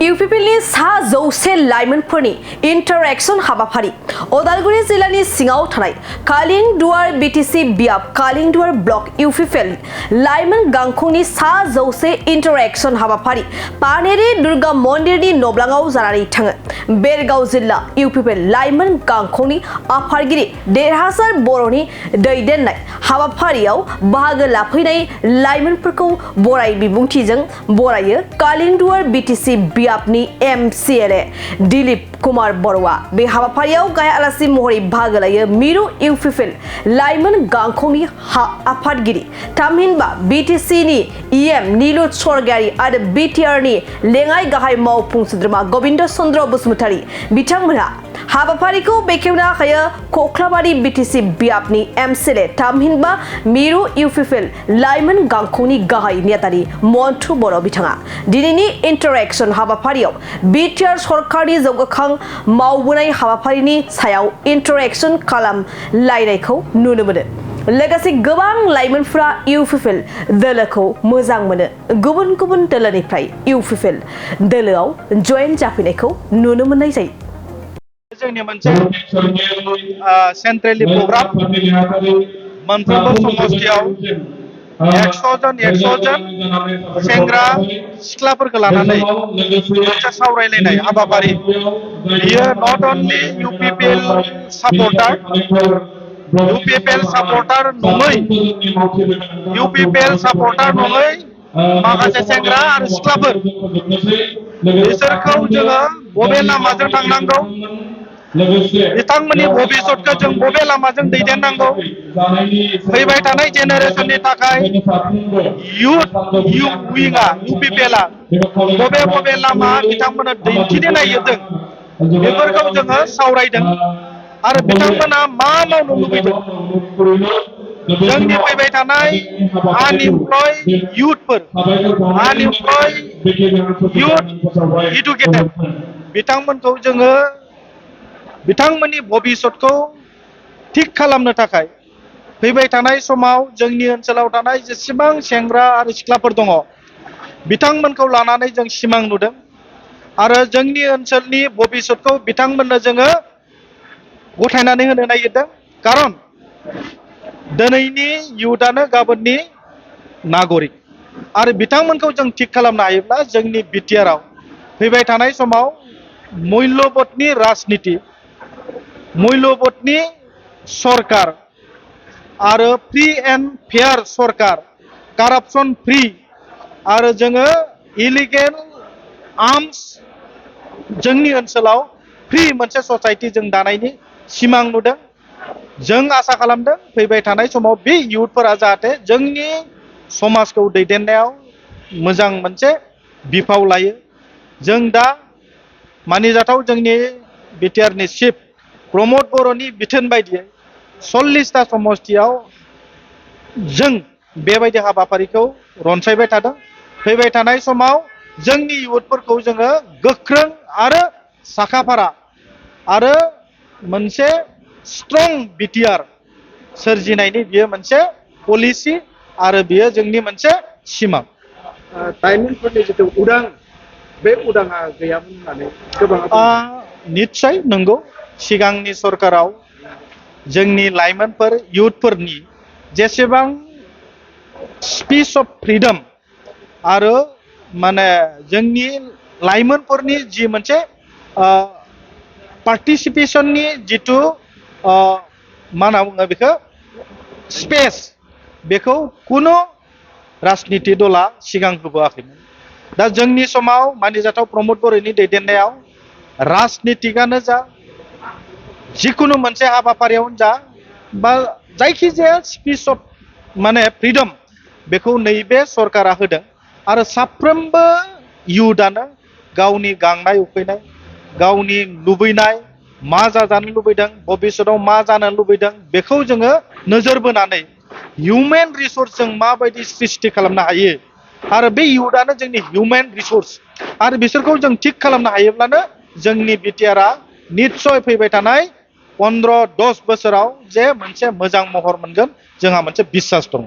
UPPLनि सा 100 लाइमोनफोरनि इन्टारेक्शन हाबाफारि उदालगुरि जिल्लानि सिङाव थानाय कालिंदुवार BTC बियाब कालिंदुवार ब्लक UPPL लाइमोन गांखंनि सा 100 इन्टारेक्शन हाबाफारि पानेरि दुर्गा मन्दिरनि नब्लाङाव जानानै थाङो। बेरगाव जिल्ला UPPL लाइमोन गांखंनि आफादगिरि देरहासार बर'नि दैदेननाय हाबाफारियाव बाहागो लाफैनाय लाइमोनफोरखौ बराय बिबुंथिजों बरायो कालिंदुवार BTC बियाबनि MCLA दिलीप कुमार बर'आ। बे हाबाफारियाव गाहाय आलासि महरै बाहागो लायो मिरु UPPL लाइमोन गांखंनि आफादगिरि थामहिनबा BTCनि EM नीलुत सरगायारि आरो BTRनि लेङाइ गाहाय मावफुं सोद्रोमा गबिन्द चन्द्र बसुमतारी बिथांमोनहा हाबाफारिखौ बेखेवना होयो कख्लाबारि BTC बियाबनि MCLA थामहिनबा मिरु UPPL लाइमोन गांखंनि गाहाय नेतारि मन्थु बर' बिथाङा दिनैनि इन्टारेक्शन हाबाफारियाव BTR सरकारनि जौगाखां मावबोनाय हाबाफारिनि सायाव इन्टारेक्शन खालामलायनायखौ नुनो मोनो। लोगोसे गोबां लाइमोनफोरा UPPL दोलोखौ मोजां मोनो। गुबुन गुबुन दोलोनिफ्राय UPPL दोलोआव जयेन जाफैनायखौ नुनो मोननाय जायो। जोंनि मोनसे सेन्ट्रेलि प्रग्राम मोनफ्रोमबो समस्थियाव 100 जन सेंग्रा सिख्लाफोरखौ लानानै मोनसे सावरायलायनाय हाबाफारि बियो नट अनलि UPPL सापर्टार नङै माखासे सेंग्रा आरो सिख्लाफोर बिसोरखौ जोङो बबे लामाजों थांनांगौ बिथांमोननि भबिष्यतखौ जों बबे लामाजों दैदेननांगौ फैबाय थानाय जेनेरेसननि थाखाय UPPLआ बबे लामा बिथांमोना दिन्थिनो नागिरदों बेफोरखौ जोङो सावरायदों आरो बिथांमोना मा मावनो लुबैदों जोंनि फैबाय थानाय आनइमप्लय इयुथफोर इडुकेटेड बिथांमोनखौ जोङो बिथांमोननि भबिष्यतखौ थिक खालामनो थाखाय फैबाय थानाय समाव जोंनि ओनसोलाव थानाय जेसेबां सेंग्रा आरो सिख्लाफोर दङ बिथांमोनखौ लानानै जों सिमां नुदों आरो जोंनि ओनसोलनि भबिष्यतखौ बिथांमोननो जोङो गथायनानै होनो नागिरदों। खारन दिनैनि इयुथआनो गाबोननि नागरिक आरो बिथांमोनखौ जों थिक खालामनो हायोब्ला जोंनि बिटिआरआव फैबाय थानाय समाव मुल्यबोधनि राजनिति मुल्यबोधनि सरकार आरो फ्रि एन्ड फेयार सरकार कारापसन फ्रि आरो जोङो इलिगेल आर्म्स जोंनि ओनसोलाव फ्रि मोनसे ससाइटि जों दानायनि सिमां नुदों। जों आसा खालामदों फैबाय थानाय समाव बे इयुथफोरा जाहाथे जोंनि समाजखौ दैदेननायाव मोजां मोनसे बिफाव लायो। जों दा मानिजाथाव जोंनि बिटिआरनि चिफ प्रमद बर'नि बिथोन बायदियै 40टा समस्थियाव जों बेबायदि हाबाफारिखौ रनसायबाय थादों। फैबाय थानाय समाव जोंनि इयुथफोरखौ जोङो गोख्रों आरो साखाफारा आरो मोनसे स्ट्रं बिटिआर सोरजिनायनि बियो मोनसे पलिसि आरो बियो जोंनि मोनसे सिमां। लाइमोनफोरनि जिथु उदां बे उदाङा गैयामोन होननानै गोबाङा निस्सय नंगौ। सिगांनि सरकाराव जोंनि लाइमोनफोर इयुथफोरनि जेसेबां स्पिच अफ फ्रिडम आरो माने जोंनि लाइमोनफोरनि जि मोनसे पार्टिसिपेशननि जिथु मा होनना बुङो बेखौ स्पेस बेखौ कुनु राजनिति दला सिगां होबोआखैमोन। दा जोंनि समाव मानिजाथाव प्रमद बर'नि दैदेननायाव राजनितिकआनो जा जिकुनु मोनसे हाबाफारियावनो जा बा जायखिजाया स्पिच अफ माने फ्रिडम बेखौ नैबे सरकारा होदों आरो साफ्रोमबो इयुथआनो गावनि गांनाय उखैनाय गावनि लुबैनाय मा जाजानो लुबैदों भबिष्यतआव मा जानो लुबैदों बेखौ जोङो नोजोर बोनानै हिउमेन रिसोर्स जों माबायदि सृष्टि खालामनो हायो आरो बे इयुथआनो जोंनि हिउमेन रिसोर्स आरो बिसोरखौ जों थिक खालामनो हायोब्लानो जोंनि बिटिआरआ निस्सय फैबाय थानाय 15-10 बोसोराव जे मोनसे मोजां महर मोनगोन जोंहा मोनसे बिश्वास दङ।